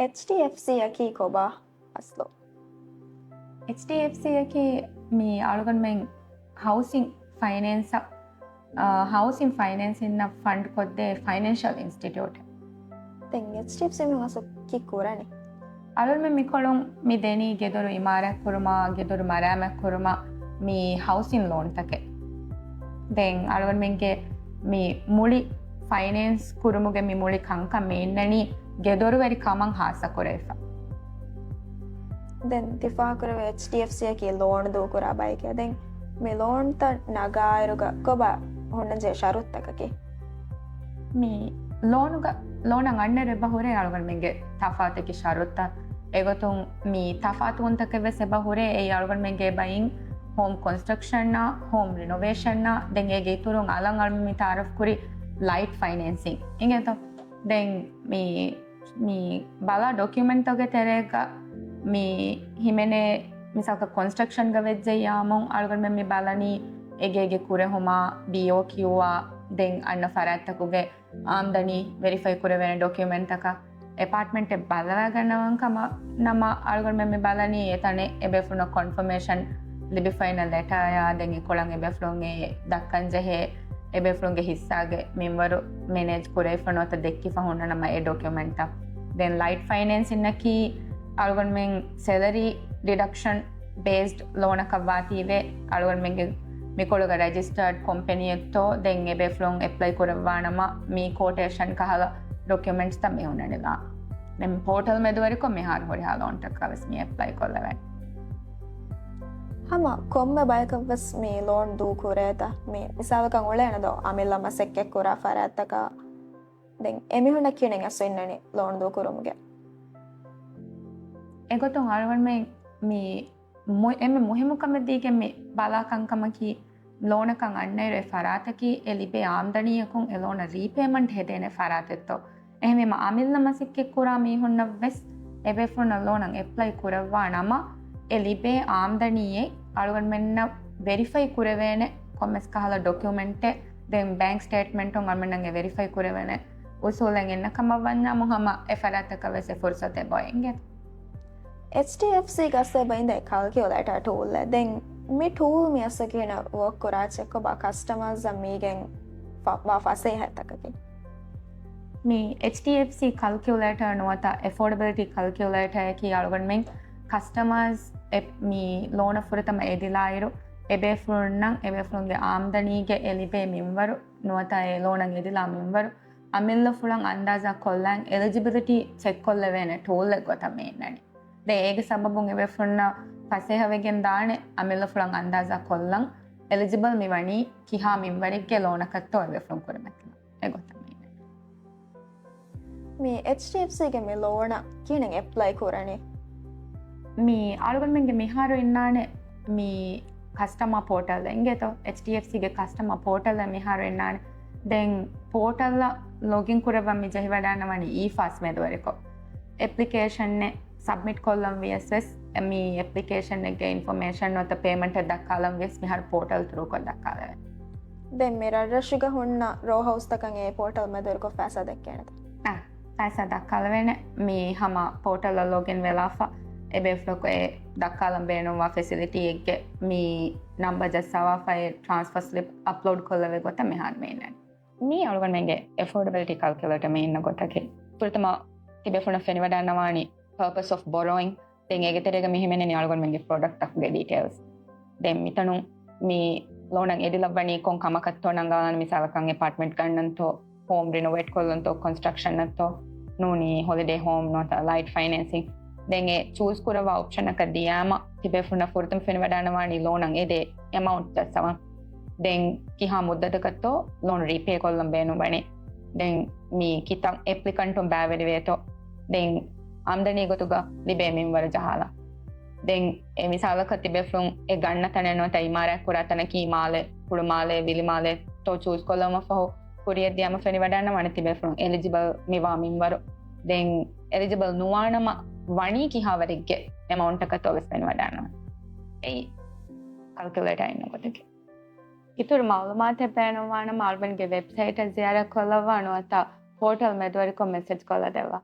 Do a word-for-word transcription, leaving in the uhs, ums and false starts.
އެޗްޑީއެފްސީއަކީ ކޮބާ އަސްލު؟ އެޗްޑީއެފްސީއަކީ މި އަޅުގަނޑުމެން ހައުސިން ފައިނޭންސަށް، އާ، ހައުސިން ފައިނޭންސިންއަށް ފަންޑް ކޮށްދޭ ފައިނޭންޝަލް އިންސްޓިޓިއުޓެއް. ދެން އެޗްޑީއެފްސީ މި ހަސު ކި ކުރަނީ؟ އަޅުގަނޑުމެން މިކޮޅުން މި ދެނީ ގެދޮރު އިމާރާތް ކުރުމާ، ގެދޮރު މަރާމާތް ކުރުމަށް މި ހައުސިން ލޯންތަކެއް. ދެން އަޅުގަނޑުމެންގެ މި މުޅި ފައިނޭންސް ކުރުމުގެ މި މުޅި ކަންކަން މި އިންނަނީ ގެދޮރުވެރި ކަމަށް ހާއްސަ ކުރެވިފަ. ދެން ތި ފާހަގަކުރެވޭ އެޗްޑީއެފްސީއަކީ ލޯން ދޫކުރާ ބައެކޭ. ދެން މި ލޯންތައް ނަގާއިރުގަ ކޮބާ ހުންނަންޖެހޭ ޝަރުތުތަކަކީ؟ މި ލޯނުގަ، ލޯނަށް އަންނައިރު އެބަ ހުރޭ އަޅުގަނޑުމެންގެ ތަފާތަކީ ޝަރުތައް. އެގޮތުން މި ތަފާތުވުންތަކެއް ވެސް އެބަ ހުރޭ. އެއީ އަޅުގަނޑުމެންގެ ބައިން ހޯމް ކޮންސްޓްރަކްޝަންއާ، ހޯމް ރިނޮވޭޝަންއާ، ދެން އޭގެ އިތުރުން އަލަށް އަޅުގަނޑު މި ތައާރަފް ކުރި ލައިޓް ފައިނޭންސިން އިނގޭތޯ. ދެން މި، މި ބަލާ ޑޮކިއުމެންޓްތަކުގެ ތެރޭގަ މި ހިމެނޭ މިސާލަކަށް ކޮންސްޓްރަކްޝަންގަ ވެއްޖެއްޔާމު އަޅުގަނޑުމެން މި ބަލަނީ އޭގެ އޭގެ ކުރެހުމާ، ބީއޯކިއުއާ، ދެން އަންނަ ފަރާތްތަކުގެ އާމްދަނީ ވެރިފައި ކުރެވޭނެ ޑޮކިއުމެންޓްތަކަށް އެޕާޓްމަންޓެއް ބަލަވާގަންނަވަން ކަމަށް ނަމަ، އަޅުގަނޑުމެން މި ބަލަނީ އެތަނެއް އެބޭފުޅުންނަށް ކޮންފަމޭޝަން ލިބިފައިނަ ލެޓާޔާ، ދެން އެކޮޅަށް އެބޭފުޅުން އެ ދައްކަންޖެހޭ އެބޭފުޅުންގެ ހިއްސާގެ މިންވަރު މެނޭޖް ކުރެވިފަ ނުވަތަ ދެއްކިފަ ހުންނަ ނަމަ އެ ޑޮކިއުމެންޓްތައް. ދެން ލައިޓް ފައިނޭންސިންއަކީ އަޅުގަނޑުމެން ސެލަރީ ޑިޑަކްޝަން ބޭސްޑް ލޯނަކަށް ވާތީވެ، އަޅުގަނޑުމެންގެ މިކޮޅުގަ ރަޖިސްޓާޑް ކޮމްޕެނީއެއްތޯ، ދެން އެބޭފުޅުން އެޕްލައި ކުރައްވާ ނަމަ މި ކޯޓޭޝަން ކަހަލަ ޑޮކިއުމެންޓްސްތައް މި ހުންނަނީ ލާ. ދެން ޕޯޓަލް މެދުވެރިކޮށް މިހާރު ހުރިހާ ލޯންތަކަށް ވެސް މި އެޕްލައި ކޮށްލެވޭނެ. ހަމަ ކޮންމެ ބަޔަކަށް ވެސް މި ލޯން ދޫ ކުރޭތަ؟ މި މިސާލަކަށް އުޅޭނެ ދޯ އަމިއްލަ މަސައްކަތް ކުރާ ފަރާތްތަކަށް. ދެން އެމީހުންނަށް ކިހިނެއް އަސްލު އިންނަނީ ލޯން ދޫކުރުމުގެ؟ އެގޮތުން އަޅުގަނޑުމެން މި މު-، އެންމެ މުހިއްމު ކަމެއް ދީގެން މި ބަލާ ކަންކަމަކީ، ލޯނަކަށް އަންނައިރު އެ ފަރާތަކީ އެ ލިބޭ އާމްދަނީއަކުން އެ ލޯނަށް ރީޕޭމަންޓް ހެދޭނެ ފަރާތެއްތޯ. އެހެންވީމަ އަމިއްލަ މަސައްކަތް ކުރާ މީހުންނަށް ވެސް އެބޭފުޅުންނަށް ލޯނަށް އެޕްލައި ކުރައްވާ ނަމަ، އެ ލިބޭ އާމްދަނީއެއް އަޅުގަނޑުމެންނަށް ވެރިފައި ކުރެވޭނެ ކޮންމެސް ކަހަލަ ޑޮކިއުމެންޓެއް، ދެން ބޭންކް ސްޓޭޓްމެންޓުން އަޅުގަނޑުމެންނަށް އެ ވެރިފައި ކުރެވޭނެ އުސޫލެއް އިންނަ ކަމަށް ވަންޏާމު ހަމަ އެ ފަރާތަކަށް ވެސް އެ ފުރުސަތު އެބައޮތް އިނގޭތޯ. އެޗްޑީއެފްސީގެ އަސްލު އެބަ އިނދެ ކަލްކިއުލޭޓާ ޓޫލްއެއް. ދެން މި ޓޫލް މި އަސްލު ކިހިނެއް ވޯކް ކުރާ ޗެކް ކޮބާ ކަސްޓަމާޒަށް މީގެން ފަ-، ވާ ފަސޭހަތަކަކީ؟ މި އެޗްޑީއެފްސީ ކަލްކިއުލޭޓާ ނުވަތަ އެފޯޑަބިލިޓީ ކަލްކިއުލޭޓާއަކީ އަޅުގަނޑުމެން ކަސްޓަމާޒް އެ މި ލޯނަށް ފުރަތަމަ އެދިލާއިރު، އެބޭފުޅުންނަށް އެބޭފުޅުންގެ އާމްދަނީގެ އެ ލިބޭ މިންވަރު ނުވަތަ އެ ލޯނަށް އެދިލާ މިންވަރު އަމިއްލަފުޅަށް އަންދާޒާ ކޮށްލާން އެލިޖިބިލިޓީ ޗެކް ކޮށްލެވޭނެ ޓޫލްއެއް ގޮތަށް މި އިންނަނީ. ދެން އޭގެ ސަބަބުން އެބޭފުޅުންނަށް ފަސޭހަވެގެން ދާނެ އަމިއްލަފުޅަށް އަންދާޒާ ކޮށްލަން އެލިޖިބަލް މި ވަނީ ކިހާ މިންވަރެއްގެ ލޯނަކަށްތޯ އެބޭފުޅުން ކުރިމަތިލަން. އެގޮތަށް މި އިންނަނީ. މި އެޗްޑީއެފްސީގެ މި ލޯނަށް ކިހިނެއް އެޕްލައި ކުރަނީ؟ މި އަޅުގަނޑުމެންގެ މިހާރު އިންނާނެ މި ކަސްޓަމާ ޕޯޓަލް އިނގޭތޯ، އެޗްޑީއެފްސީގެ ކަސްޓަމާ ޕޯޓަލް މިހާރު އިންނާނެ. ދެން ޕޯޓަލްއަށް ލޮގިން ކުރައްވަން މި ޖެހިވަޑާންނަވާނީ އީފާސް މެދުވެރިކޮށް. އެޕްލިކޭޝަންއެއް ސަބްމިޓް ކޮށްލަން ވިޔަސް ވެސް، މި އެޕްލިކޭޝަންއެއްގެ އިންފޮމޭޝަން ނުވަތަ ޕޭމަންޓެއް ދައްކާލަން ވިޔަސް މިހާރު ޕޯޓަލް ތުރޫކޮށް ދައްކާލެވޭ. ދެން މި ރަށްރަށުގަ ހުންނަ ރޯހައުސްތަކަށް އެ ޕޯޓަލް މެދުވެރިކޮށް ފައިސާ ދެއްކޭނެތަ؟ އާ، ފައިސާ ދައްކާލެވޭނެ. މި ހަމަ ޕޯޓަލްއަށް ލޮގިން ވެލާފަ، އެބޭފުޅަކު އެ ދައްކާލަން ބޭނުންވާ ފެސިލިޓީއެއްގެ މި ނަމްބަ ޖައްސަވާފަ، އެ ޓްރާންސްފާ ސްލިޕް އަޕްލޯޑް ކޮށްލެވޭ ގޮތަށް މިހާރު މި އިންނަނީ. މީ އަޅުގަނޑުމެންގެ އެފޯޑަބިލިޓީ ކަލްކިއުލޭޓަރ މި އިންނަ ގޮތަކީ. ފުރަތަމަ ތިބޭފުޅުން ފެނިވަޑާންނަވާނީ ޕަރޕަސް އޮފް ބޮރޯއިން. ދެން އޭގެ ތެރޭގަ މި ހިމެނެނީ އަޅުގަނޑުމެންގެ ޕްރޮޑަކްޓްތަކުގެ ޑީޓެއިލްސް. ދެން މިތަނުން މި ލޯނަށް އެދިލައްވަނީ ކޮން ކަމަކަށްތޯ ނަންގަވާނެ، މިސާލަކަށް އެޕާޓްމަންޓް ގަންނަންތޯ، ހޯމް ރިނޮވޭޓް ކޮށްލަންތޯ، ކޮންސްޓްރަކްޝަންއަށްތޯ، ނޫނީ ހޮލިޑޭ ހޯމް ނުވަތަ ލައިޓް ފައިނޭންސިން. ދެން އެ ޗޫސް ކުރައްވާ އޮޕްޝަނަކަށް ދިޔާމަ، ތިބޭފުޅުންނަށް ފުރަތަމަ ފެނިވަޑާންނަވާނީ ލޯނަށް އެދޭ އެމައުންޓް ޖައްސަވަން. ދެން ކިހާ މުއްދަތަކަށްތޯ ލޯން ރީޕޭ ކޮށްލަން ބޭނުންވަނީ. ދެން މި ކިތައް އެޕްލިކަންޓުން ބައިވެރިވޭތޯ. ދެން އާމްދަނީ ގޮތުގަ ލިބޭ މިންވަރު ޖަހާލަން. ދެން އެ މިސާލަކަށް ތިބޭފުޅުން އެ ގަންނަ ތަނެއް ނުވަތަ އިމާރާތް ކުރާ ތަނަކީ މާލެ، ކުޅުމާލެ، ވިލިމާލެ ތޯ ޗޫސް ކޮށްލަވުމަށް ފަހު ކުރިއަށް ދިޔާމަ ފެނިވަޑާންނަވާނެ ތިބޭފުޅުން އެލިޖިބަލް މިވާ މިންވަރު. ދެން އެލިޖިބަލް ނުވާނަމަ ވަނީ ކިހާވަރެއްގެ އެމައުންޓަކަށްތޯ ވެސް ފެނިވަޑާންނަވާނެ. އެއީ ކަލްކިއުލޭޓާ އިންނަ ގޮތަކީ. އިތުރު މައުލޫމާތެއް ބޭނުންވާނަމަ އަޅުގަނޑުގެ ވެބްސައިޓަށް ޒިޔާރަތް ކޮށްލައްވާ ނުވަތަ ޕޯޓަލް މެދުވެރިކޮށް މެސެޖް ކޮށްލަދެއްވާ.